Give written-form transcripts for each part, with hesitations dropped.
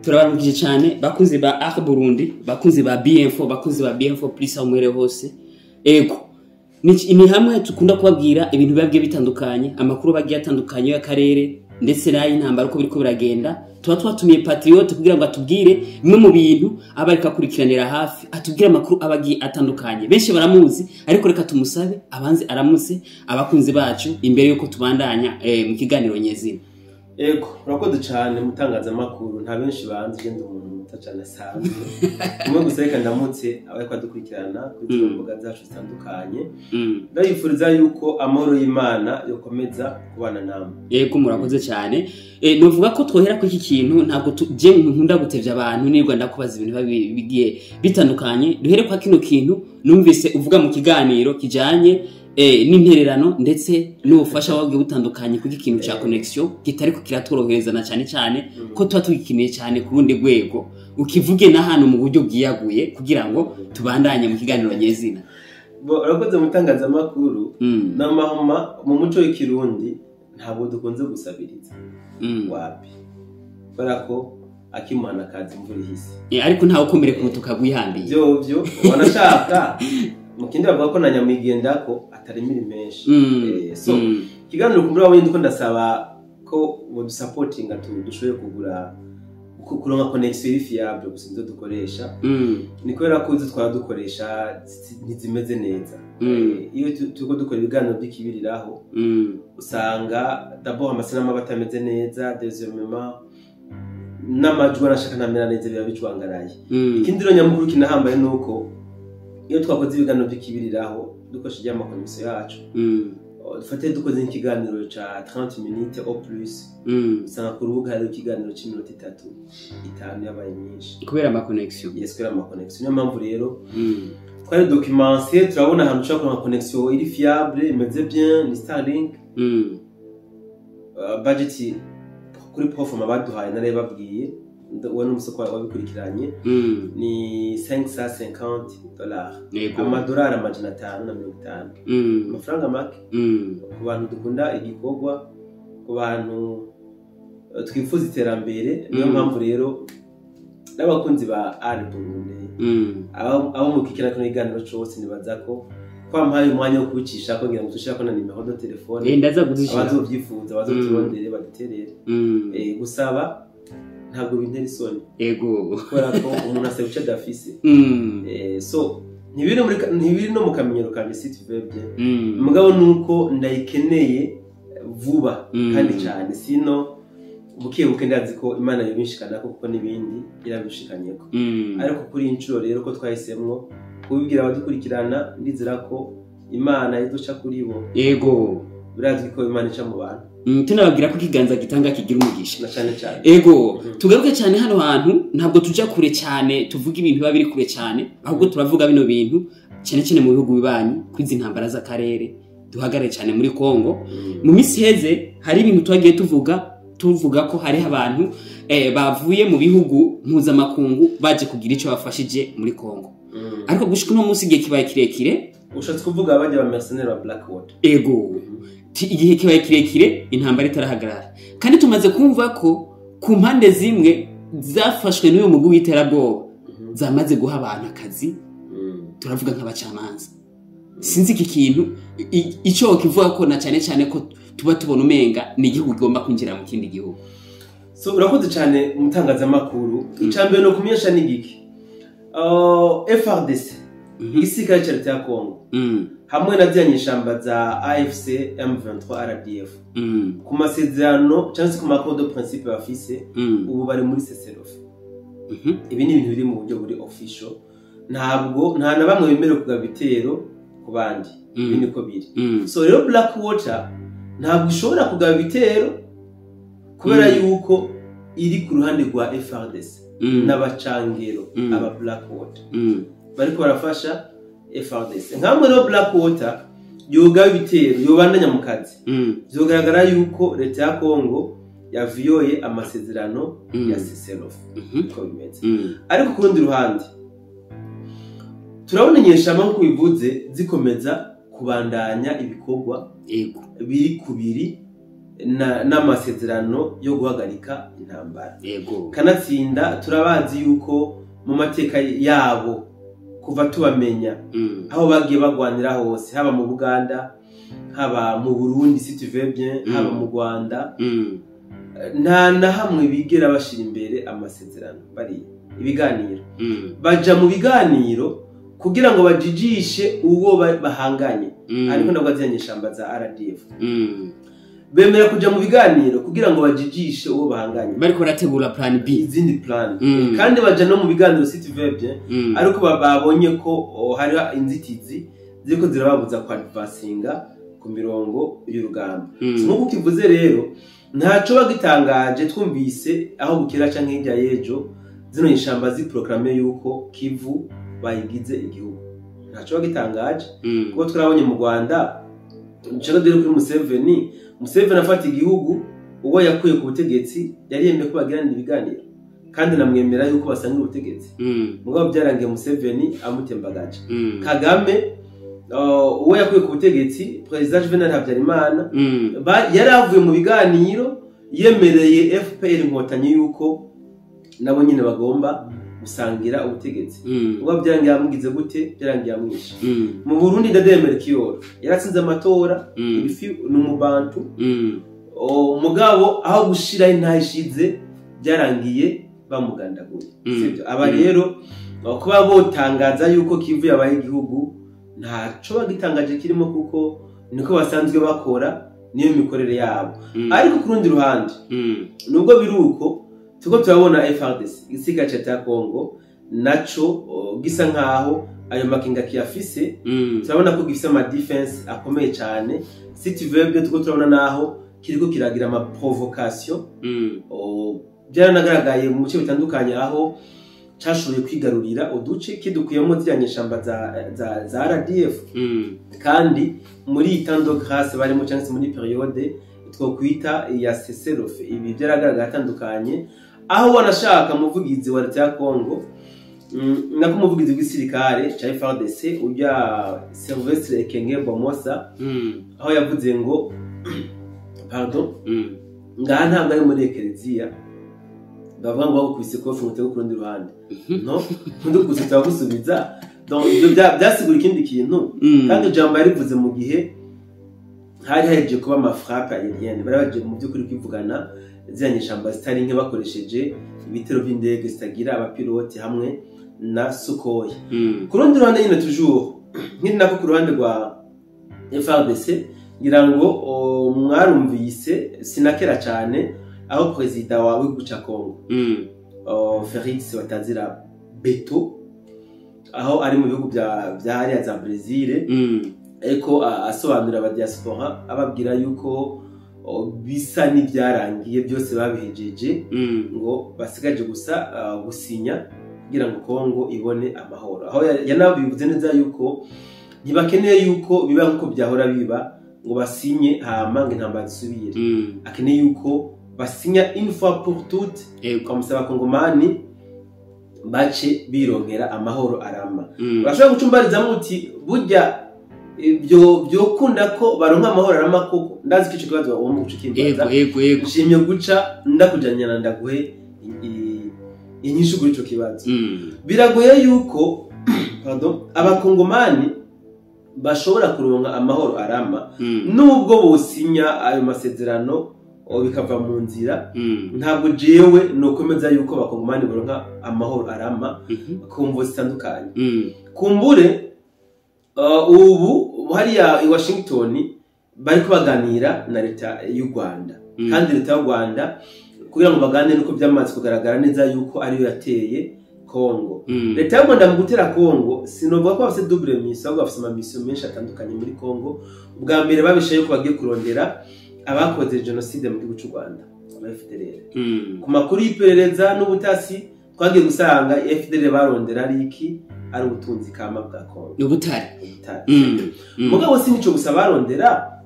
Turabaramukije cyane, bakunzi ba Art Burundi, bakunzi ba BM4, bakunzi ba BM4 Plus, aho mwere hose. Ego, ni hamwe tukunda kubabwira ibintu biba bigiye bitandukanye, amakuru bagiye atandukanye y'akarere ndetse n'ay'intambara uko biriko biragenda. Tuba twatumiye Patriote kugira ngo atubwire bimwe mu bintu aba ariko akurikiranira hafi, atubwire amakuru aba agiye atandukanye. Benshi baramuzi, ariko reka tumusabe abanze aramutse abakunzi bacu imbere yuko tubandanya mu kiganiro nyezina. Ego, urakoze cyane, mutangazamakuru. Nta benshi banzi, genda umuntu muto cyane asanzwe umwe gusa. Reka ndamutse abariko badukurikirana kuri zino mbuga zacu zitandukanye. Ndabifuriza yuko amahoro y'Imana yokomeza kubana namwe. Yego, murakoze cyane. Novuga ko twohera kuri iki kintu. Ntabwo je nkunda gutevya abantu, nirwa ndakubaza ibintu biba bigiye bitandukanye. Duhere kwa kino kintu numvise uvuga mu kiganiro kijanye n'intererano ndetse n'ubufasha wagiye butandukanye kuri ikintu ca connexion kitariko kiratworohereza, na cyane cyane ko tuba tugikeneye cyane ku rundi rwego. Ukivuge na hano mu buryo bwiyaguye kugira ngo tubandanye mu kiganiro nyezina. Bo, urakoze, mutangazamakuru. N'amahoma mu muco w'Ikirundi ntabwo dukunze gusabiriza. Wapi, kubera ko akimuhana kaza imvura ihise. Ariko ntawe ukomereka urutuka rwihambiye. Vyovyo wanashaka mu kindi bavuga ko na nyamwigendako atarimira menshi. So ikiganiro kumbura wabonye ndiko ndasaba ko bodusapotinga dushoboye kugura kuronka connexion iri fiable gusa nizo dukoresha. Ni kubera ko izo twara dukoresha ntizimeze neza. Iyo turiko dukora ibiganiro by'ikibiriraho, usanga d'abord amasanamu aba atameze neza, deuxièmement n'amajwi arashaka ntamera neza, biba bicwangaraye. Ikindi rero nyamukuru kinahambaye ni uko iyo twakoze ibiganiro by'ikibiriraho dukoresheje ama connexion yacu, dufate dukoze nk'ikiganiro ca 30 minutes au plus, usanga ku rubuga hariho ikiganiro c'iminota 3, 5 yabaye myinshi. Kubera ama connexion. Yes, kubera ama connexion. Niyo mpamvu rero twari documenté, turabona ahantu ushobora kuronka connexion iri fiable, imeze bien, ni Starlink. Budget kuri proforma baduhaye, nari babwiye, wowe n'umusoko wabikurikiranye, ni $550, amadolari 550. Amafaranga make ku bantu dukunda igikorwa, ku bantu twifuza iterambere. Niyo mpamvu rero n'abakunzi ba Art Burundi, abo mukikira kino kiganiro cose, nibaza ko kwampaye umwanya wo kubicisha ko ngira ngo tushirako na numéro de téléphone. Ndaza kuzishira. Abazovyifuza bazoturondere, baduterere. Gusaba ntabwo bintera isoni, kubera ko umuntu asaba ico adafise. So ntibiri no mu kamenyero kanje, si tu veux bien. Mugabo nuko ndayikeneye vuba kandi cyane, sino buke buke ndazi ko Imana yobishikanako, kuko n'ibindi irabishikanyeko. Ariko kuri iyi nshuro rero ko twahisemwo kubibwira abadukurikirana, ndizera ko Imana iduca kuri bo. Birazwi ko Imana ica mu bantu. Tunababwira ko ikiganza gitanga kigira umugisha. Na cane cane. Ego, tugaruke cyane hano hantu. Ntabwo tuja kure cyane tuvuga ibintu biba biri kure cyane, ahubwo turavuga bino bintu cyane cyane mu bihugu bibanyi, kwizi intambara z'akarere. Duhagarare cyane muri Kongo. Mu minsi heze hari ibintu twagiye tuvuga ko hariho abantu bavuye mu bihugu mpuzamakungu baje kugira icyo bafashije muri Kongo. Ariko gushika uno munsi igihe kibaye kirekire. Ushatse kuvuga bajya ba mercenaires ba Blackwater? Ego. Igihe kibaye kirekire intambara itarahagarara, kandi tumaze kumva ko ku mpande zimwe zafashwe n'uyu mugwi w'iterabwoba zamaze guha abantu akazi. Turavuga nk'abacamanza. Sinzi iki kintu ico kivuga ko, na cyane cyane ko tuba tubona umenga ni igihugu kigomba kwinjira mu kindi gihugu. So urakoze cyane, umutangazamakuru. Icambere no kumenyesha ni giki? FARDC, igisirikare ca leta ya Congo, hamwe na ziriya nyeshamba za AFC M23 RDF, ku masezerano cyangwa se ku ma accord de principe bafise, ubu bari muri cessez-le-feu. Ibi ni ibintu biri mu buryo buri official. Ntabwo nta na bamwe bemerewe kugaba ibitero ku bandi. Ibi niko biri. So rero Blackwater ntabwo ishobora kugaba ibitero kubera yuko iri ku ruhande rwa FARDC n'abacangero. Aba Blackwater bariko barafasha FARDC. Nkamwe rero Blackwater yogaba ibitero, yobandanya mu kazi, vyogaragara yuko leta ya Congo yaviyoye amasezerano ya cessez-le-feu. Uko bimeze. Ariko ku rundi ruhande turabona inyeshamba, nk'uko bivuze, zikomeza kubandanya ibikorwa biri kubiri. n'amasezerano yo guhagarika intambara. Yego. Kanatsinda turabazi yuko mu mateka yabo kuva tubamenya aho bagiye bagwanira hose, haba mu Buganda, haba mu Burundi si tu veux bien, haba mu Rwanda, nta na hamwe bigera bashira imbere amasezerano, bari ibiganiro. Baja mu biganiro kugira ngo bajijishe uwo bahanganye. Ariko nabwo azanyeshamba za RDF. Bemera kuja mu biganiro kugira ngo bajijishe uwo bahanganye. Bariko barategura plan B, izindi plan. Kandi baja no mu biganiro si tu veux bien, ariko babonye ko hari inzitizi ziriko zirababuza kwa advancinga ku mirongo y'urugamba. Nkuko kivuze rero, ntaco bagitangaje twumvise aho bukera canke hirya y'ejo zino nyeshamba ziproclame yuko Kivu bayigize igihugu. Ntaco bagitangaje kuko turabonye mu Rwanda nshaka dore kuri Museveni afata igihugu ubwo yakuye ku butegetsi yari yemeye ko bagirana ibiganiro kandi namwemera yuko basangira ubutegetsi. Mugabo byarangiye Museveni amutembagaje. Kagame uwo yakuye ku butegetsi President Juvenal Habyarimana yari avuye mu biganiro yemereye FPR Inkotanyi yuko nabo nyine bagomba gusangira ubutegetsi. Ubwo byarangiye amugize gute? Byarangiye amwishe. Mu Burundi Ndadaye Melchior yaratsinze amatora, ibifi n'umubantu. Mugabo aho gushira intayishize byarangiye bamugandaguye. Sivyo? Aba rero kuba botangaza yuko Kivu yabaye igihugu ntaco bagitangaje kirimo kuko niko basanzwe bakora, niyo mikorere yabo. Ariko ku rundi ruhande nubwo biruko tuko turabona FARDC igisirikare cya Congo naco gisa nkaho ayo makinga kiyafise. Turabona ko gifise ama defense akomeye cyane, si tu veux bien tuko turabona naho kiriko kiragira ama provocation. Byaranagaragaye mu bice bitandukanye aho cashoboye kwigarurira uduce kidukuyemo ziriya nyeshamba za RDF. Kandi muri temps de grâce barimo cyangwa se muri periode twokwita ya cessez-le-feu, ibi byaragaragaye atandukanye aho wanashaka umuvugizi wa leta ya Congo nako umuvugizi w'igisirikare ca FARDC ujya Sylvestre Ekenge Bomosa, aho yavuze ngo pardon, ngaha ntabwo ari muri ekereziya bavuga ngo bagukubise kofi ngo utege ku rundi ruhande, no ntudukubise turagusubiza. Donc ibyo byasigura ikindi kintu. Kandi ijambo yarivuze mu gihe hari hahejeje kuba amafrappe aérienne, bari baje mu by'ukuri kwivugana ziriya nyeshamba zitari nke bakoresheje ibitero by'indege zitagira abapilote hamwe na Sukhoi. Ku rundi ruhande nyine toujours nkiri nako ku ruhande rwa FARDC ngira ngo mwarumvise sinakera cyane aho perezida wa w'igihugu ca Congo Felix Batazira Beto aho ari mu bihugu bya hariya za Brazil, ariko asobanurira aba diaspora ababwira yuko bisa n'ibyarangiye byose babihejeje, ngo basigaje gusa gusinya kugira ngo Congo ibone amahoro. Aho yanabivuze neza yuko ntibakeneye yuko biba nkuko byahora biba ngo basinye hama ngo intambara zisubire. Akeneye yuko basinya une fois pour toutes, comme ça abakongomani bace bironkera amahoro arama. Urashobora gucumbarizamo uti burya ibyo byokunda ko baronka amahoro arama koko? Ndazi ko ico kibazo wumva gucikimbaza. Yego. Nshimye guca ndakujanyana ndaguhe inyishu kuri ico kibazo. Biragoye yuko pardon abakongomani bashobora kuronka amahoro arama nubwo bosinya ayo masezerano bikava mu nzira. Ntabwo jewe nokomeza yuko abakongomani baronka amahoro arama ku mvo zitandukanye. Kumbure ubu hariya i Washington bariko baganira na leta y'u Rwanda. Kandi leta y'u Rwanda kugira ngo baganire nuko byamaze kugaragara neza yuko ariyo yateye Congo. Leta y'u Rwanda mu gutera Congo sinovuga ko bafise double mission, ahubwo bafise ama mission menshi atandukanye muri Congo. Ubwa mbere babishaye yuko bagiye kurondera abakoze genocide mu gihugu cy'u Rwanda, aba FDLR. Ku makuru y'iperereza n'ubutasi twagiye gusanga FDLR barondera ari iki? Ari ubutunzi kama bwa Congo. Ubutare. Ubutare. Mugabo si nico gusa barondera,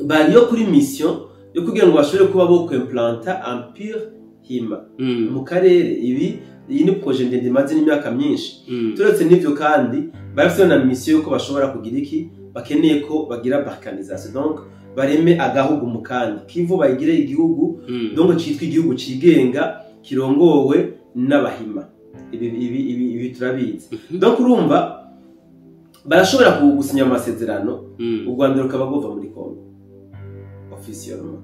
bariyo kuri mission yo kugira ngo bashobore kuba bo kwimplanta empire hima mu karere. Ibi iyi ni projet ndende imaze n'imyaka myinshi. Turetse n'ivyo kandi barafite na mission yuko bashobora kugira iki, bakeneye ko bagira balkanisation, donc Bareme agahugu mu kandi Kivu, bayigire igihugu, donc citwa igihugu cigenga kirongowe n'Abahima. Ibi turabizi. Donc urumva barashobora gusinya amasezerano, u Rwanda rukaba rwova muri Congo officiellement,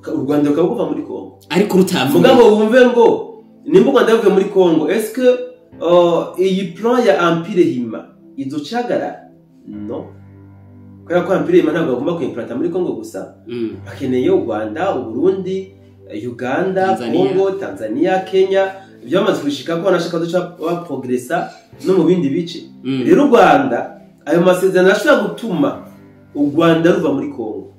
u Rwanda rukaba rwova muri Congo. Ariko rutavuye. Mugabo wumve ngo nimba u Rwanda ruvuye muri Congo, est-ce que iyi plan ya Empire Hima izocagarara? No, kubera ko Empire Hima ntabwo bagomba kuimplanta muri Congo gusa. Bakeneye u Rwanda, u Burundi, Uganda, Tanzania. Congo, Tanzania, Kenya. Ibyo bamaze kubishika ko banashaka duca baprogressa no mu bindi bice. Rero u Rwanda, ayo masezerano ashobora gutuma u Rwanda ruva muri Congo,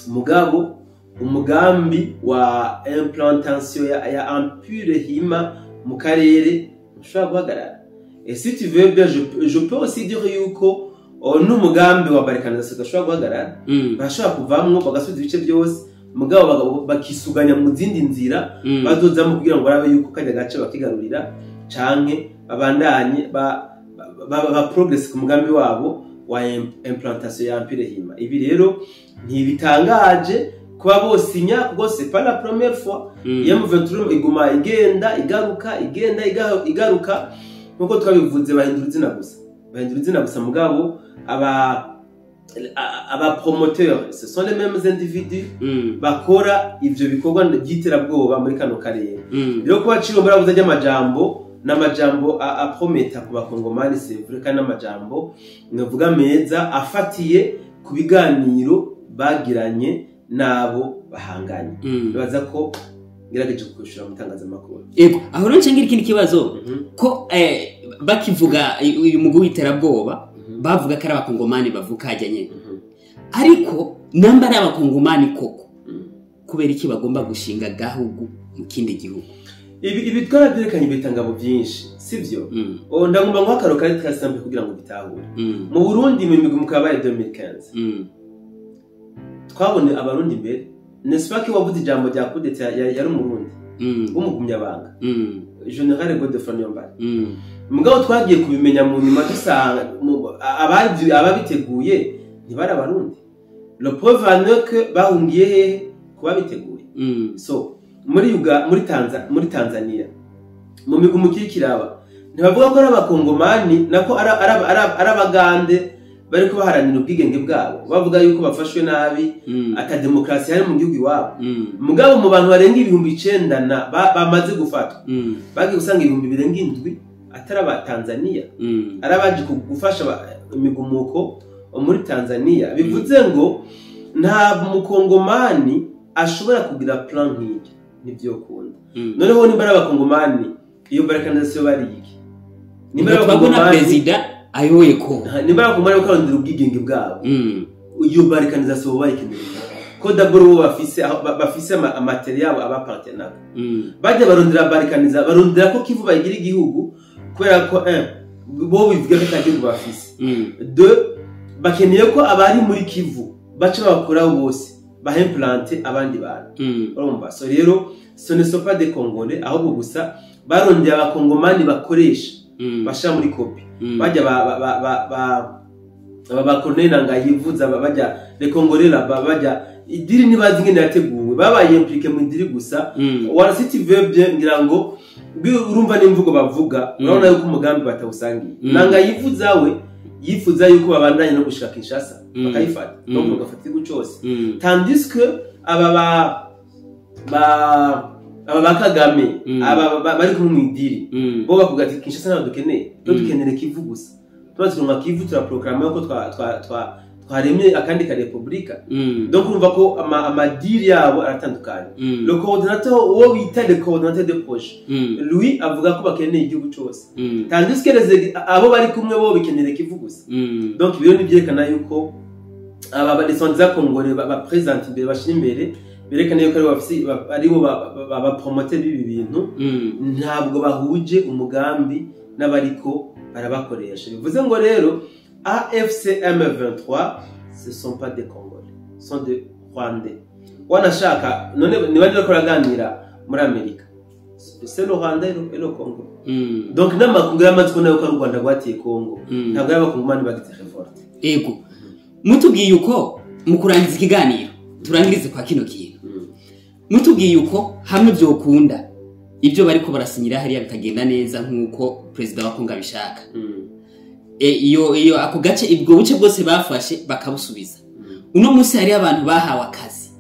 mugabo umugambi wa implantation ya Empire Hima mu karere ushobora guhagarara. Et si tu veux bien, je peux aussi dire yuko n'umugambi wa balkanisation udashobora guhagarara. Barashobora kuvamwo bagasubiza ibice byose, mugabo bakisuganya mu zindi nzira bazozamo kugira ngo barabe yuko kajya gace bakigarurira canke babandanye ba progress ku mugambi wabo wa implantation ya Empire Hima. Ibi rero ntibitangaje kuba bosinya, kuko c'est pas la première fois. M23 iguma igenda igaruka, igenda igaruka, nkuko twabivuze, bahindura izina gusa, bahindura izina gusa, mugabo aba promoteurs, ce sont les mêmes individus bakora ivyo bikorwa by'iterabwoba muri kano karere. Rero kuba Tshilombo yaravuze ry'amajambo, n'amajambo aprometa ku Bakongomani, c'est vrai, kandi n'amajambo novuga meza afatiye ku biganiro bagiranye n'abo bahanganye. Bibaza ko ngerageje kukwishura mu itangazamakuru. Ego, aho rero ncengira ikindi kibazo ko bakivuga uyu mugwi w'iterabwoba, bavuga ko ari Abakongomani bavuka hajya nyene. Ariko namba ari Abakongomani koko, kubera iki bagomba gushinga gahugu mu kindi gihugu? Ibi twarabyerekanye ibitangabo byinshi, sivyo? Oh, ndagomba nguha akaro kari très simple kugira ngo bitahure. Mu Burundi, mu migwi mukabaye 2015, twabone Abarundi mbere, n'est-ce pas que wavuze ijambo rya coup d'état yari Umurundi w'umugumyabanga, General Godefroid Niyombare. Mugabo twagiye kubimenya mu nyuma, dusanga ababiteguye ntibari Abarundi. Le preuve en est que bahungiye hehe kuba biteguye? So muri Tanzania, mu migwi mukiri kiraba, ntibavuga ko ari Abakongomani, nako ari Abagande bariko baharanira ubwigenge bwabo, bavuga yuko bafashwe nabi, ata demokarasi hari mu gihugu iwabo. Mugabo mu bantu barenga 9000 na bamaze gufatwa, bagiye gusanga 7000 atari aba Tanzania, ari abaje gufasha imigumuko muri Tanzania. Bivuze ngo nta Mukongomani ashobora kugira plan nk'iyo, ntivyokunda. Noneho nimba ari Abakongomani, iyo balkanisation bari iki? Nimba ari Twabona Abakongomani, perezida ayoboye ko nimba ari Abakongomani bakarondera ubwigenge bwabo, iyo balkanisation bayikeneye ko d'abord bo bafise aho bafise amateri yabo abapartenako. Bajya barondera balkaniza, barondera ko Kivu bayigira igihugu, kubera ko un, bo bivuga ko ata gihugu bafise. Deux, bakeneye ko abari muri Kivu baca babakoraho bose, bahimplante abandi bantu. Urumva, so rero ce ne sont pas des Congolais, ahubwo gusa barondeye Abakongomani bakoresha, bashira muri kopi. Bajya ba aba ba Corneille Nangaa yivuza, bajya les Congolais là-bas, bajya idiri ntibazi ingene yateguwe, babaye impliqué mu idiri gusa. Wala si tu veux bien, ngira ngo urumva n'imvugo bavuga, urabona yuko umugambi batawusangiye. Nangaa yivuza, we yifuza yuko babandanya no gushika Kinshasa, bakayifata, donc bagafata igihugu cose, tandis que aba ba Kagame, aba bari kumwe mu idiri, bo bakuga ati Kinshasa ntabwo dukeneye, twe dukenere Kivu gusa, tuba turonka Kivu, turaproclama ko twaremye akandi ka republika. Donc urumva ko amadiri yabo aratandukanye. Le coordinateur, uwo bita le coordinateur de projet, lui avuga ko bakeneye igihugu cose, tandis que abo bari kumwe bo bikenere Kivu gusa. Donc ibyo ni byerekana yuko aba ba les Congolais ba présente imbere, bashira imbere, berekana yuko aribo bafise aribo ba promoteur b'ibi bintu, ntabwo bahuje umugambi n'abariko barabakoresha. Bivuze ngo rero AFC M23, ce sont pas des Congolais, ce sont des Rwandais. Wanashaka none niba bariko baraganira muri Amerika, c'est le Rwanda et le Congo. Donc n'amakungu yamaze kubona yuko ari u Rwanda rwateye Congo, ntabwo ari Abakongomani bagize révolte. Ego, mutubwiye uko Mu kurangiza ikiganiro, turangirize kwa kino kintu. Mutubwiye uko hamwe byokunda, ibyo bariko barasinyira hariya bikagenda neza nk'uko perezida wa Kongo abishaka, iyo ako gace, ubwo buce bwose bafashe bakabusubiza, uno munsi hariyo abantu bahawe akazi,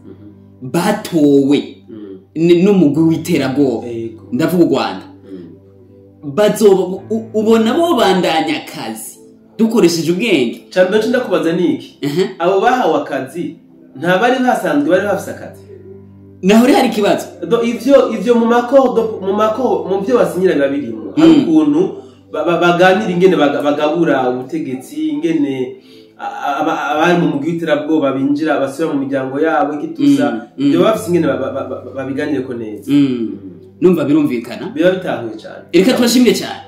batowe n'umugwi w'iterabwoba, ndavuga u Rwanda, bazoba ubona bo bandanya akazi dukoresheje ubwenge? Cambere ndakubaza niki: abo bahawe akazi nta bari basanzwe bari bafise akazi? Naho rero hari ikibazo. Ivyo mu mako mu byo basinyira biba birimo. Hari ukuntu baganira ingene bagabura ubutegetsi, ingene abari mu mugwi w'iterabwoba binjira, basubira mu miryango yabo ikitusa. Ibyo baba bafise ingene babiganireko neza. Numva birumvikana. Biba bitahuye cyane. Reka tubashimire cyane.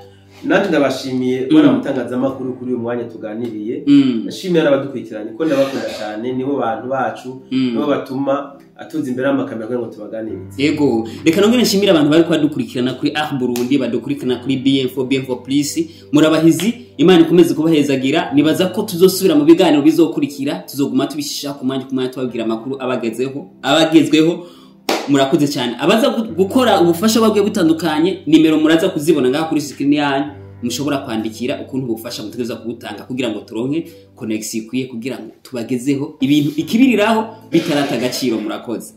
Nanjye ndabashimiye, bwana mutangazamakuru, kuri uyu mwanya tuganiriye. Ndashimira n'abadukurikiranye, ko ndabakunda cyane, nibo bantu bacu, nibo batuma atuza imbere y'amakamera kugira ngo tubaganirize. Yego, reka nongere nshimire abantu bari kubadukurikirana kuri Ah Burundi, badukurikirana kuri BM4, BM4 Plus. Murabahizi, Imana ikomeze kubahezagira. Nibaza ko tuzosubira mu biganiro bizokurikira, tuzoguma tubishisha ku mwanya ku mwanya, tubabwira amakuru abagezeho, abagezweho. Murakoze cyane. Abaza gukora ubufasha bwabwe butandukanye, nimero muraza kuzibona ngaha kuri screen yanyu, mushobora kwandikira ukuntu ubufasha mutegerezwa kubutanga kugira ngo turonke connexion ikwiye kugira ngo tubagezeho ibintu ikibiriraho bitarata agaciro. Murakoze.